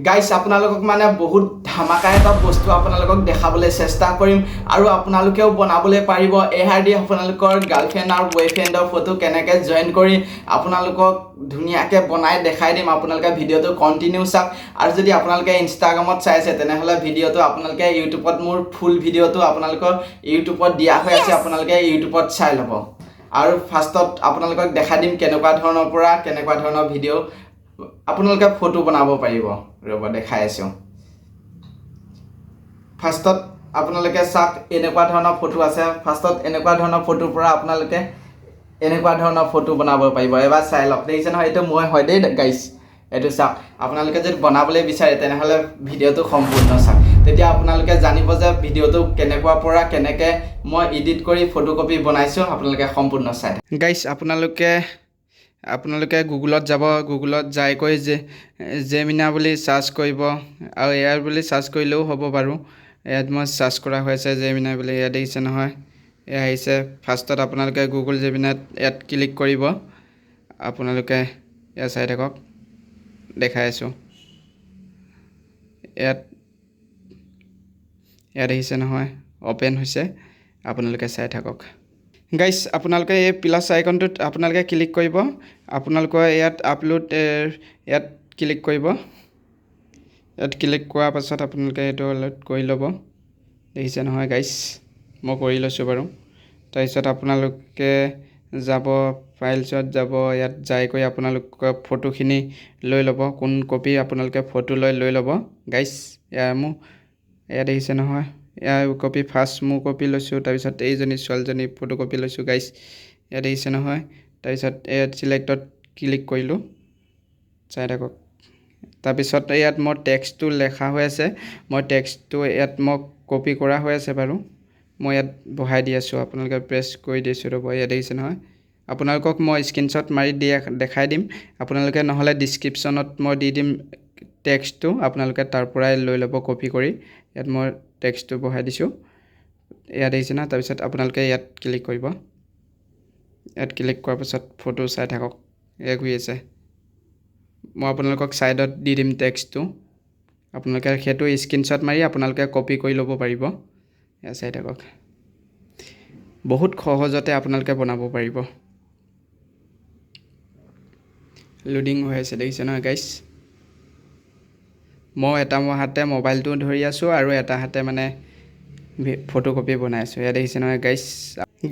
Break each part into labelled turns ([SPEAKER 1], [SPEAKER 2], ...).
[SPEAKER 1] গাইছ, আপোনালোকক মানে বহুত ধামাকা এটা বস্তু আপোনালোকক দেখাবলৈ চেষ্টা কৰিম আৰু আপোনালোকেও বনাবলৈ পাৰিব। এহাৰ দি আপোনালোকৰ গাৰ্লফ্ৰেণ্ড আৰু বয়ফ্ৰেণ্ডৰ ফটো কেনেকৈ জইন কৰি আপোনালোকক ধুনীয়াকৈ বনাই দেখাই দিম। আপোনালোকে ভিডিঅ'টো কণ্টিনিউ চাওক। আৰু যদি আপোনালোকে ইনষ্টাগ্ৰামত চাইছে, তেনেহ'লে ভিডিঅ'টো আপোনালোকে ইউটিউবত, মোৰ ফুল ভিডিঅ'টো আপোনালোকৰ ইউটিউবত দিয়া হৈ আছে, আপোনালোকে ইউটিউবত চাই ল'ব। আৰু ফাৰ্ষ্টত আপোনালোকক দেখাই দিম কেনেকুৱা ধৰণৰ পৰা কেনেকুৱা ধৰণৰ ভিডিঅ' আপোনালোকে ফটো বনাব পাৰিব। ৰ'ব, দেখাই আছোঁ। ফাৰ্ষ্টত আপোনালোকে চাওক, এনেকুৱা ধৰণৰ ফটো আছে। ফাৰ্ষ্টত এনেকুৱা ধৰণৰ ফটোৰ পৰা আপোনালোকে এনেকুৱা ধৰণৰ ফটো বনাব পাৰিব। এবাৰ চাই লওক। দেখিছে নহয়? এইটো মই হয় দেই গাইছ। এইটো চাওক। আপোনালোকে যদি বনাবলৈ বিচাৰে, তেনেহ'লে ভিডিঅ'টো সম্পূৰ্ণ চাওক। তেতিয়া আপোনালোকে জানিব যে ভিডিঅ'টো কেনেকুৱা পৰা কেনেকৈ মই এডিট কৰি ফটো কপি বনাইছোঁ। আপোনালোকে সম্পূৰ্ণ চাই। গাইছ, আপোনালোকে আপোনালোকে গুগলত যাব। গুগলত যাই কৈ যে জেমিনাই বুলি চাৰ্চ কৰিব আৰু এআই বুলি চাৰ্চ কৰিলেও হ'ব বাৰু। ইয়াত মই চাৰ্চ কৰা হৈ আছে জেমিনাই বুলি। ইয়াত দেখিছে নহয়, এয়া আহিছে। ফাৰ্ষ্টত আপোনালোকে গুগল জেমিনাইত ইয়াত ক্লিক কৰিব। আপোনালোকে ইয়াত চাই থাকক, দেখাই আছোঁ। ইয়াত ইয়াত দেখিছে নহয়, অ'পেন হৈছে। আপোনালোকে চাই থাকক। গাইছ, আপোনালোকে এই প্লাছ আইকনটোত আপোনালোকে ক্লিক কৰিব। আপোনালোকৰ ইয়াত আপলোড, ইয়াত ক্লিক কৰিব। ইয়াত ক্লিক কৰাৰ পাছত আপোনালোকে এইটো লোড কৰি ল'ব। দেখিছে নহয় গাইছ, মই কৰি লৈছোঁ বাৰু। তাৰপিছত আপোনালোকে যাব, ফাইলছত যাব। ইয়াত যাই কৰি আপোনালোকৰ ফটোখিনি লৈ ল'ব। কোন কপি আপোনালোকে ফটো লৈ লৈ ল'ব। গাইছ, এয়া মোৰ, এয়া দেখিছে নহয়, এয়া কপি। ফাৰ্ষ্ট মোৰ কপি লৈছোঁ, তাৰপিছত এইজনী ছোৱালীজনী ফটো কপি লৈছোঁ। গাইছ, ইয়াত দেখিছে নহয়। তাৰপিছত ইয়াত চিলেক্টত ক্লিক কৰিলোঁ। চাই থাকক। তাৰপিছত ইয়াত মোৰ টেক্সটটো লেখা হৈ আছে। মই টেক্সটটো ইয়াত মই কপি কৰা হৈ আছে বাৰু। মই ইয়াত বহাই দি আছোঁ, আপোনালোকে প্ৰেছ কৰি দিছোঁ। ৰ'ব। ইয়াত দেখিছে নহয়। আপোনালোকক মই স্ক্ৰীনশ্বট মাৰি দিয়া দেখাই দিম। আপোনালোকে নহ'লে ডিছক্ৰিপশ্যনত মই দি দিম টেক্সটটো, আপোনালোকে তাৰ পৰাই লৈ ল'ব কপি কৰি। ইয়াত মই টেক্সটটো বহাই দিছোঁ। ইয়াত দেখিছে নহয়। তাৰপিছত আপোনালোকে ইয়াত ক্লিক কৰিব। ইয়াত ক্লিক কৰাৰ পাছত ফটো চাই থাকক, এয়া ঘূৰি আছে। মই আপোনালোকক ছাইডত দি দিম টেক্সটটো। আপোনালোকে সেইটো স্ক্ৰীনশ্বট মাৰি আপোনালোকে কপি কৰি ল'ব পাৰিব। এয়া চাই থাকক, বহুত সহজতে আপোনালোকে বনাব পাৰিব। লোডিং হৈ আছে। দেখিছে নহয় গাইছ? মই এটা মোৰ হাতে মোবাইলটো ধৰি আছোঁ আৰু এটা হাতে মানে ফটো কপি বনাই আছোঁ। এয়া দেখিছে নহয় গাইছ?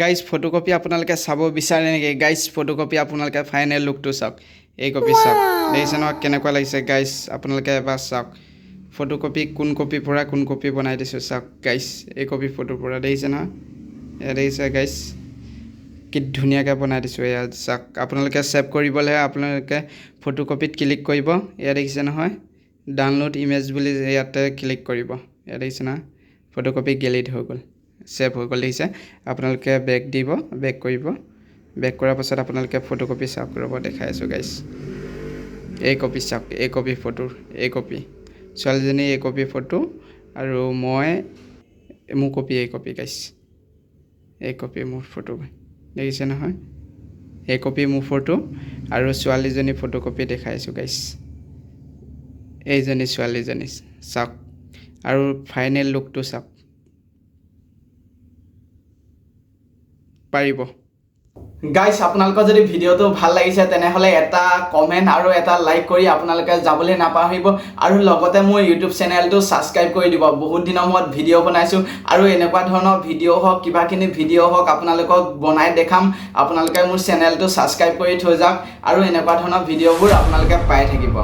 [SPEAKER 1] গাইছ, ফটো কপি আপোনালোকে চাব বিচাৰে নেকি? গাইছ, ফটো কপি আপোনালোকে ফাইনেল লুকটো চাওক। এই কপি চাওক। দেখিছে নহয় কেনেকুৱা লাগিছে? গাইছ, আপোনালোকে এবাৰ চাওক, ফটো কপি কোন কপিৰ পৰা কোন কপি বনাই দিছোঁ চাওক। গাইছ, এই কপি ফটোৰ পৰা, দেখিছে নহয়? এয়া দেখিছে গাইছ, কি ধুনীয়াকৈ বনাই দিছোঁ। এয়া চাওক। আপোনালোকে ছেভ কৰিবলৈহে আপোনালোকে ফটো কপিত ক্লিক কৰিব। এয়া দেখিছে নহয়, ডাউনলোড ইমেজ বুলি ইয়াতে ক্লিক কৰিব। এয়া দেখিছে নহয়, ফটো কপি গেলেৰীত হৈ গ'ল, ছেভ হৈ গ'ল। দেখিছে? আপোনালোকে বেক দিব, বেক কৰিব। বেক কৰাৰ পাছত আপোনালোকে ফটো কপি চাওক। ৰ'ব, দেখাই আছোঁ। গাইছ, এই কপি চাওক। এই কপি ফটোৰ, এই কপি ছোৱালীজনী, এই কপি ফটো আৰু মই মোৰ কপি, এই কপি। গাইছ, এই কপি মোৰ ফটো। দেখিছে নহয়? এই কপি মোৰ ফটো আৰু ছোৱালীজনী ফটো কপি দেখাইছোঁ। গাইছ, এইজনী ছোৱালীজনী চাওক আৰু ফাইনেল লুকটো চাওক। পাৰিব।
[SPEAKER 2] গাইছ, আপোনালোকৰ যদি ভিডিঅ'টো ভাল লাগিছে, তেনেহ'লে এটা কমেণ্ট আৰু এটা লাইক কৰি আপোনালোকে যাবলৈ নাপাহৰিব। আৰু লগতে মোৰ ইউটিউব চেনেলটো ছাবস্ক্ৰাইব কৰি দিব। বহুত দিনৰ মূৰত ভিডিঅ' বনাইছোঁ আৰু এনেকুৱা ধৰণৰ ভিডিঅ' হওক, কিবাকিনি ভিডিঅ' হওক, আপোনালোকক বনাই দেখাম। আপোনালোকে মোৰ চেনেলটো ছাবস্ক্ৰাইব কৰি থৈ যাওক আৰু এনেকুৱা ধৰণৰ ভিডিঅ'বোৰ আপোনালোকে পাই থাকিব।